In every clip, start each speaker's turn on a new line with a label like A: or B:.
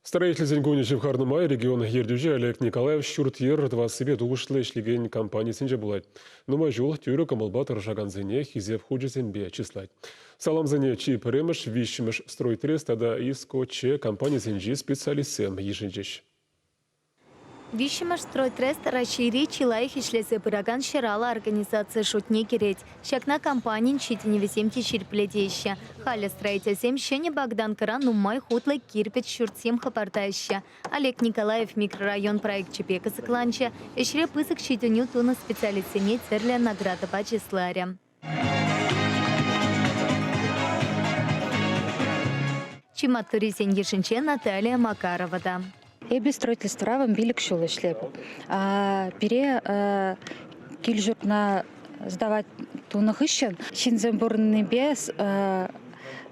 A: Строительсен кунӗ ҫывхарнӑ май регион ертӳҫи Олег Николаев ҫурт-йӗр тӑвассипе тухӑҫлӑ ӗҫлекен компанисенче пулать. Нумай ҫул тӳрӗ кӑмӑлпа тӑрӑшакансене Хисеп хучӗсемпе чыслать. Саламсене чи пӗрремӗш, виҫҫӗмӗш Стройтрест тата ИСКО-Ч компанисенчи специалистсем йышӑнчӗҫ.
B: Виҫҫӗмӗш Стройтрест Раҫҫейри чи лайӑх ӗҫлесе пыракан ҫӑраллӑ организаци шутне кӗрет. Ҫакна компанин ҫитӗнӗвӗсем те ҫирӗплетеҫҫӗ. Халӗ строительсем ҫӗнӗ Богданкӑра нумай хутлӑ кирпӗч ҫуртсем хӑпартаҫҫӗ. Олег Николаев микрорайон проекчӗпе кӑсӑкланчӗ, ӗҫре пысӑк ҫитӗнӳ тунӑ специалистсене тӗрлӗ наградӑпа чысларӗ. Чи маттуррисен йышӗнче Наталия Макарова та.
C: Эпӗ строительствӑра 15 ҫул ӗҫлеп. Пире кил-ҫуртна сдавать тунӑ хыҫҫӑн ҫынсем пурӑннипе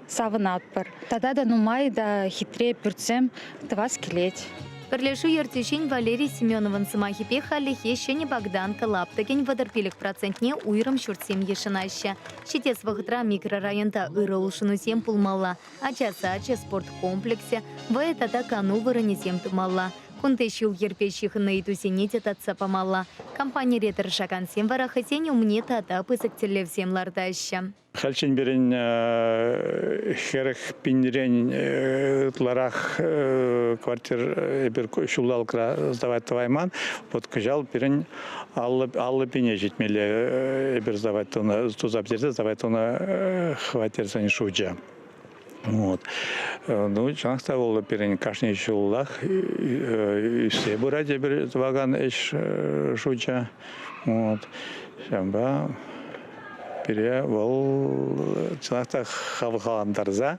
C: савӑнатпӑр. Тата та нумай та хитре пӳртсем тӑвас килет.
B: Пӗрлешӳ ертӳҫин Валерий Семеновӑн сӑмахӗпе хальлӗхе ҫӗнӗ Богданка лаптӑкӗн 35 процентне уйрӑм ҫуртсем йышӑнаҫҫӗ. Ҫитес вӑхӑтра микрорайонта ырӑ улшӑнусем пулмалла. Ача сачӗ, спорт комплексӗ, вӑйӑ тата кану вырӑнӗсем тумалла. Кунти ҫул-йӗрпе ҫыхӑннӑ ыйтусене те татса памалла. Компанире тӑрӑшакансем вара хӑйсен умне тата пысӑк тӗллевсем лартаҫҫӗ.
D: Хальччен пирӗн 40 пинрен ытларах квартир эпир ҫулталӑкра сдавать тӑвайман. Вот кӑҫал пирӗн 50 пине ҫитмелле эпир сдавать тунӑ, туса пӗтерсе сдавать тунӑ хваттерсен шучӗ. Вот. Ну, чӑнах та вӑл пирӗн кашни ҫуллах ӳссе пырать эпир тӑвакан ӗҫ шучӗ. Вот. Ҫавӑнпа пире вӑл чӑнах та хавхалантарса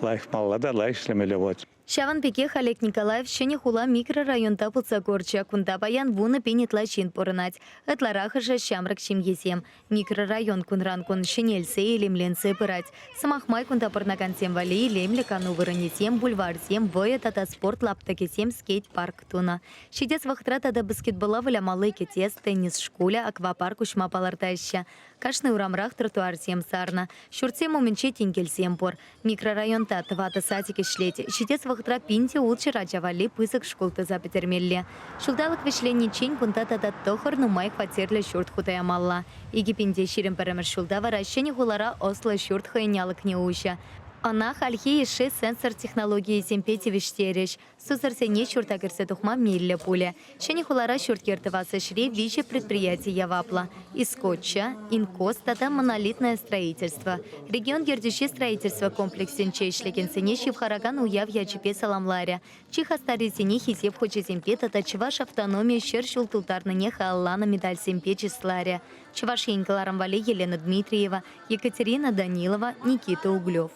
D: лайӑх малалла та лайӑх ӗҫлемелле пулать.
B: Ҫавӑн пекех Олег Николаев Ҫӗнӗ хула микрорайонта пулса курчӗ. Кунта паян 10 000 ытла ҫын пурӑнать. Ытларахӑшӗ ҫамрӑк ҫемьесем. Микрорайон кунран-кун ҫӗнелсе, илемленсе пырать. Сӑмах май, кунта пурӑнакансем валли илемлӗ кану вырӑнӗсем, бульварсем, вӑйӑ тата спорт лаптӑкӗсем, скейт-парк тунӑ. Ҫитес вӑхӑтра тата баскетбола вылямалли кӗтес, теннис шкулӗ, аквапарк уҫма палӑртаҫҫӗ. Кашни урамрах тротуарсем сарнӑ. Ҫуртсем умӗнче тенкелсем пур. Микрорайонта тӑватӑ садик ӗҫлет. Ҫитес вӑхӑтра 1600 ача валли пысӑк шкул туса пӗтермелле. Ҫулталӑк вӗҫлениччен кунта тата тӑхӑр нумай хваттерлӗ ҫурт хута ямалла. 2021 ҫулта вара Ҫӗнӗ хулара ӑслӑ ҫурт хӑйӗн алӑкне уҫӗ. Ӑна хальхи йышши сенсор технологийӗсемпе тивӗҫтерӗҫ. Сусӑрсене ҫурта кӗрсе тухма меллӗ пулӗ. Ҫӗнӗ хулара ҫурт-йӗр тӑвас ӗҫре виҫӗ предприяти яваплӑ: Искотча, Инкос тата Монолитное строительство. Регион ертӳҫи строительство комплексӗнче ӗҫлекенсене ҫывхаракан уяв ячӗпе саламларӗ. Чи хастаррисене Хисеп хучӗсемпе тата Чӑваш автономийӗ 100 ҫул тултарнине халалланӑ медальсемпе чысларӗ. Чӑваш Ен кӑларӑм валли Елена Дмитриева, Екатерина Данилова, Никита Углев.